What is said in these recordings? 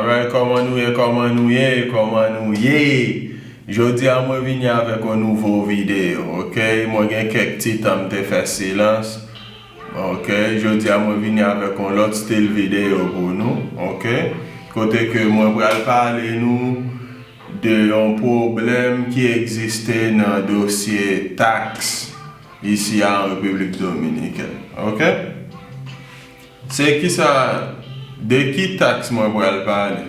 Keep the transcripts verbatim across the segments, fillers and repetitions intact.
Alright, kòman nou ye, kòman nou ye, kòman nou ye? Jodi a mwen vini avèk yon nouvo videyo, ok? Mwen gen kèk ti tan m te fè silans, ok? Jodi a mwen vini avèk yon lòt stil videyo pou nou, ok? Kote ke mwen pral pale nou de yon pwoblèm ki egziste nan dosye taks isi a an Repiblik Dominikèn, ok? Se kisa, de ki taks mwen pral pale?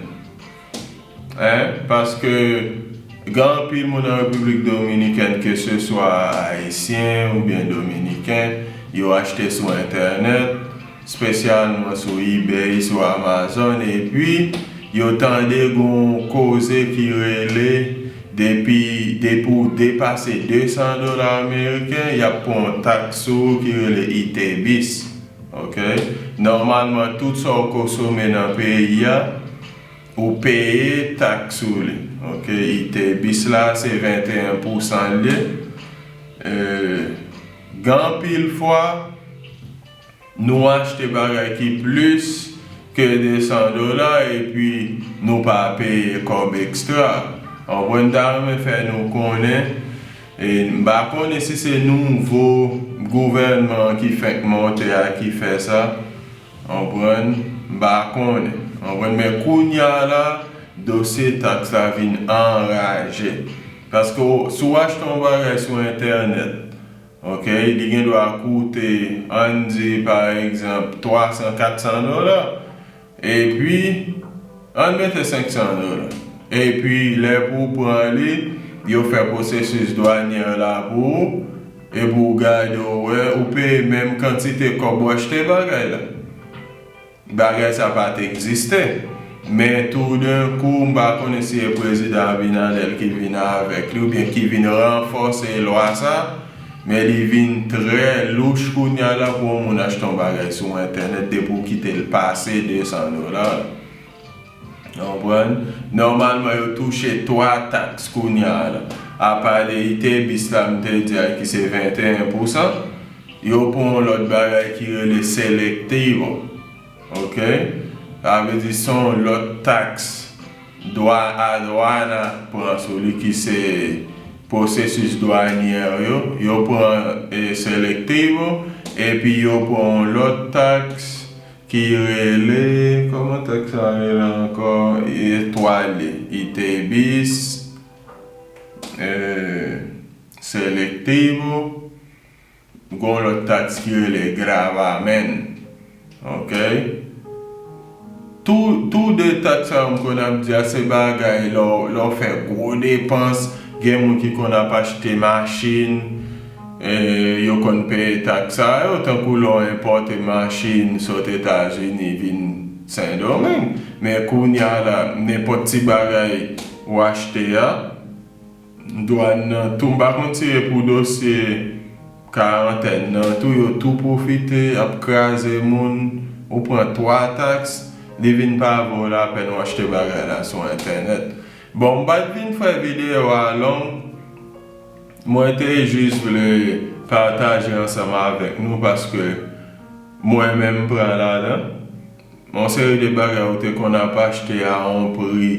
Hein? Paske gen anpil moun nan Repiblik Dominikèn, ke se swa ayisyen oubyen dominiken, yo achte sou entènèt, espesyalman sou eBay, sou Amazon, epi yo tande gon koze ki rele depi, depi w depase de san dola ameriken, y ap pran yon taks sou ou ki rele ITEBIS. Ok? Nòmalman, tout sa w konsome nan peyi a, ou peye taks sou li. Ok? ITEBIS la, se venteyen pousan l ye. E, gen anpil fwa, nou achte bagay ki plis ke de san dola, epi nou pa peye kòb ekstra. Anpwen, m ta renmen fè nou konnen, e m pa konnen si se nouvo gouvènman an ki fenk monte a ki fè sa, anpwen, m pa konnen. Anpwen, men kounye a la, dosye taks la vin anraje. Paske w, si w achte yon bagay sou entènèt, ok, li gen dwa koute, ann di, pa egzanp, twa san, kat san dola. Epi, ann mete senk san dola. Epi, lè pou w pran li, yo fè pwosesis dwanyè la pou ou, epi w gade, w wè, ou peye menm kantite kòb ou achte bagay la. Bagay sa pa t egziste. Men toudenkou, m pa konnen si e prezidan Abinader ki vin avèk li oubyen ki vin ranfòse lwa sa, men li vin trè louch kounye a la pou yon moun achte yon bagay sou entènèt depi w kite l pase de san dola. Ou konprann? Nòmalman, yo touche twa taks kounye a la. Apa de ITEBIS la, m te di a ki se venteyen pousan, yo pran yon lòt bagay ki rele Selectable. Ok? Sa vle di se yon lòt taks dwa adwana pran sou li ki se pwosesis dwanyè yo. Yo pran, e, Selectable, epi yo pran yon lòt taks ki rele, kòman taks sa rele ankò? E, twa li, ITEBIS, e, Selectable, gon lòt taks ki rele gravamen. Ok? Tou, tou de taks sa yo m konn ap di a, se bagay lè w, lè w fè gwo depans, gen moun ki konn ap achte machin, e, yo konn peye taks sa yo, tankou lè w enpòte machin sot Etazini vin Sendomeng. Men kounye a la, nenpòt ti bagay w achte a, dwàn nan tou, m pa konn si e pou dosye karantèn nan tou, yo tou pwofite ap kraze moun. Ou pran twa taks, li vin pa vo lapèn ou achte bagay la sou entènèt. Bon, m pa t vin fè videyo a long, mwen te jis vle pataje ansanm avèk nou paske mwen menm m pran ladan. Yon seri de bagay ou te konn ap achte a yon pri.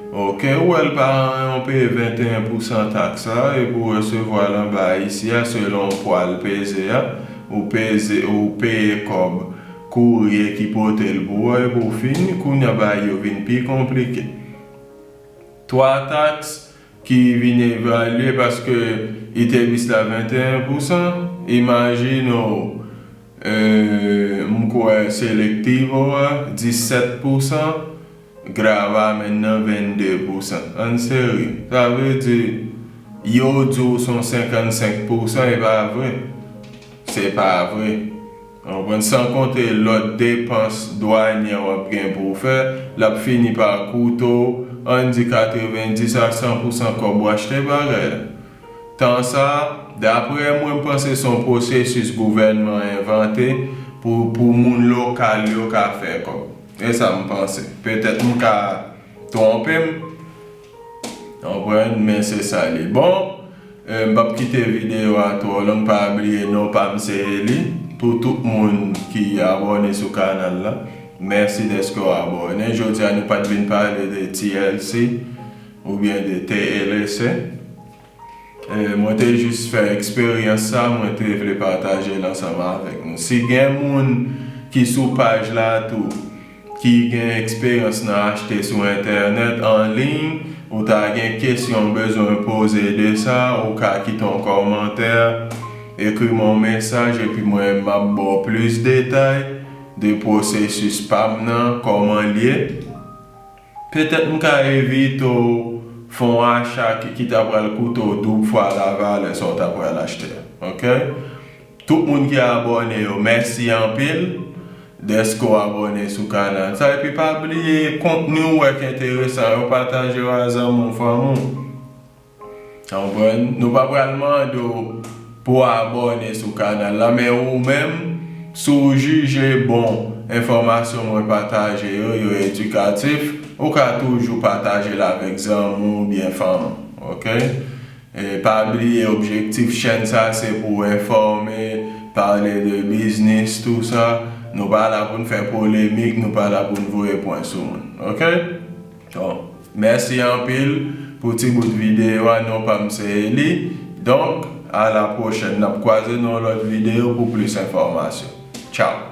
Ok, ou wè l pa anyen, ou peye venteyen pousan taks la, epi ou resevwa l anba isi a, selon pwa l peze a, ou peze, ou peye kòb kourye ki pote l pou ou, epi ou fini, kounye a bagay yo vin pi konplike. Twa taks ki vin evalye paske ITEBIS la venteyen pousan, imajine w, e, m kwè Selectable a disèt pousan, gravamen nan vennde pousan. Ann serye. Sa vle di, yo di w se yon senkannsenk pousan, e pa vre. Se pa vre. Ou konprann? San konte lòt depans dwanyè w ap gen pou w fè, l ap fini pa koute w, ann di katrevendis a san pousan kòb ou achte bagay la. Tan sa, daprè mwen, m panse se yon pwosesis gouvènman an envante pou, pou moun lokal yo ka fè kòb. E sa m panse. Petèt m ka twonpe m. Ou konprann? Men se sa li. Bon, e, m p ap kite videyo a twò long, pa bliye non pa m se Eli. Pou tout moun ki abòne sou kanal la, Mèsi dèske w abòne. Jodi a nou pa t vin pale de T L C oubyen de T L C. E, mwen te jis fè eksperyans sa, mwen te vle pataje l ansanm avèk nou. Si gen moun ki sou paj la tou, ki gen eksperyans nan achte sou entènèt, an liy, ou ta gen kesyon w bezwen poze de sa, ou ka kite yon kòmantè, ekri m yon mesaj, epi mwen, m ap ba w plis detay de pwosesis pa m nan, kòman l ye. Petèt m ka evite w fè yon acha ki, ki ta pral koute w doub fwa lavalè sa w ta pral achte a. Oke? Tout moun ki abòne yo, mèsi anpil dèske w abòne sou kanal sa. Epi pa bliye, kontni w wè k enteresan yo, pataje yo a zanmi w, fanmi w. Konprann? Nou pa pral mande w pou w abòne sou kanal la, men ou menm, si w jije bon enfòmasyon mwen pataje yo, yo edikatif, ou ka toujou pataje l avèk zanmi w oubyen fanmi w, oke? E pa bliye, objektif chèn sa se pou enfòme, pale de biznis, tou sa. Nou pa la pou n fè polemik, nou pa la pou n voye pwen sou moun, oke? Bon, mèsi anpil pou ti bout videyo a, non pa m se Eli. Donk, a la pwochèn, n ap kwaze nan yon lòt videyo pou plis enfòmasyon. Tchaw!